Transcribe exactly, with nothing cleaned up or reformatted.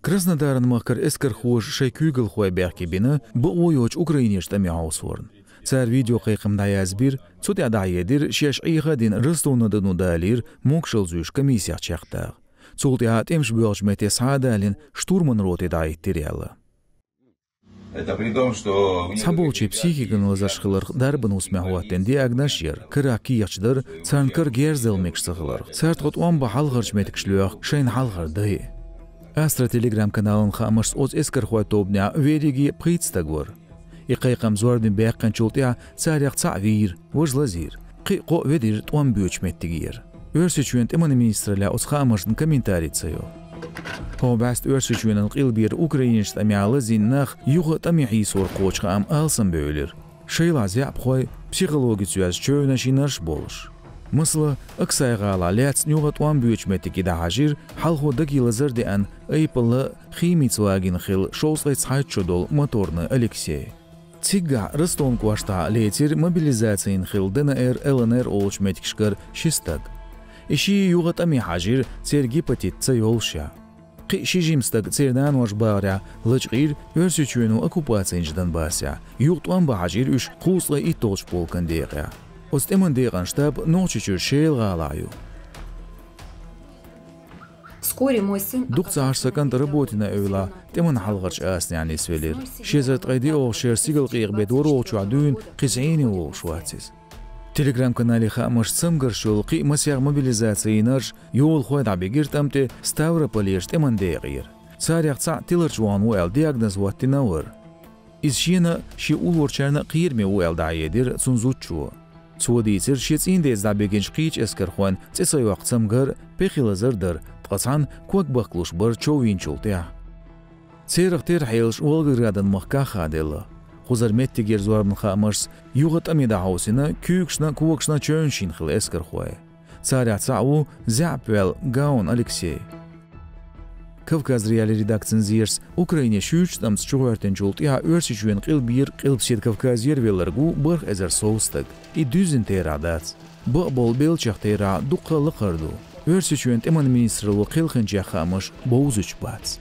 Краснодаран махкара эскархоша шайн куьйгалхой бехке бина бакъо йоцчу украинерчу тӀаме хьовсорна. Цара видеокхайкхам дӀаязбира, цу тӀехь дӀахьедира шаьш Ӏеха а дина Ростов-на-Дону далийра могушалла зуьйш комиссех чекхдаха. Цул тӀаьхьа тӀемаш боьлхучу метте схьа а далийна штурман роте дӀахӀиттира аьлла. Это при том, что у них Цхьаболчийн психикан лазарш хиларх дарбан хӀусамехь хӀоттийна диагнозаш яра, карах кехаташ дара, царна кара герзаделла мегаш ца хиларх. Цара тхо тӀом бан хьалхарчу меттигаш лоьху шайна хьалхара дайа. Астра Telegram-каналан хаамашца, оцу эскархойн тобанехь верриге пхийтта стаг вара. И кхайкхам зорбане баьккхинчул тӀаьхьа царех цхьаъ вийра, важа лазийра. Кхин а кхоъ ведира тӀом боьдучу меттигера. Оьрсийчоьнан тӀеман министраллехь оцу хаамашна комментари ца йо. ХӀокху бӀаьста Оьрсийчоьнан къилбера Украинерчу тӀамехь лазийна нах юха тӀаме хьийсор кхочу хаам алсамбевлира. Шайлахь заьӀапхой, психологица йоьзна чевнаш йинарш а болуш. Масала, Аксай-гӀалахь лаьцна юха тӀом боьдучу меттиге дӀахьажийра хьалхо даге лазар а деана, айпалла а, химица вагийна хилла шовзткъе цхьайтта шо долу Моторный Алексей. Циггахь Ростован кӀоштахь лецира мобилизацина хилла ДНР, ЛНР олучу меттигашкара ши стаг. И шиъ юха тӀаме хьажийра церан гепатит ца йолушехь. Кхин а ши жима стаг церан наноша бахарехь лачкъийра Оьрсийчоьно оккупаци йинчу Донбассехь, юха тӀом бан хьажийра уьш кхузткъе итталгӀачу полкан декъехь. Оцу тӀеман декъан штаб Нохчийчуьра Шела-гӀалахь ю. Вскоре мой сын Дукха ца Ӏаш сан кӀант Работина эвлахь тӀеман хьалхарчу асанехь нисвелира. Ши эзар ткъе диъолгӀачу шеран стигалкъекъа беттан ворхӀалгӀачохь дуьйна кхин цхьа йина волуш вац иза. Telegram-канале хаамашца, цамгарш йолу кхин а масех мобилизаци йинарш, йолахой дӀабигира тӀам тӀе Ставрополерчу тӀеман декъера. Царех цхьаъ тиларчу вахана ву аьлла диагноз хӀоттийна а вара. Иза шена а, шен уллорчарна а кхераме ву аьлла дӀахьедира цуьнан зудчо. Цо дийцира шен цӀийнан деца дӀабигинчу кхечу эскархойн цӀе ца йоккху цамгар пехи лазар дара, ткъа цхьаьна ког бахкалуш бара чов йинчул тӀаьхьа. Церах тера хьелаш Волгоградан махкахь а хаделла. Кхузара меттигера зорбанан хаамашца, юха тӀаме дӀахьовсийна куьйгашна а, когашна а чевнаш йина хилла эскархой. Царех цхьаъ ву заьӀап ваьлла Гаун Алексей. Кавказ.Реалии редакцин зерашца, Украине шуьйрачу тӀамца чухӀоьттинчул тӀаьхьа Оьрсийчоьнан къилбера, Къилбаседа Кавказера велларг ву бархӀ эзар сов стаг. И дуьззина терахь дац. Бакъболу беллачех терахь дуккха а лакхара ду. Оьрсийчоьнан тӀеман министралло кхелхинчех хаамаш бовзуьйтуш бац.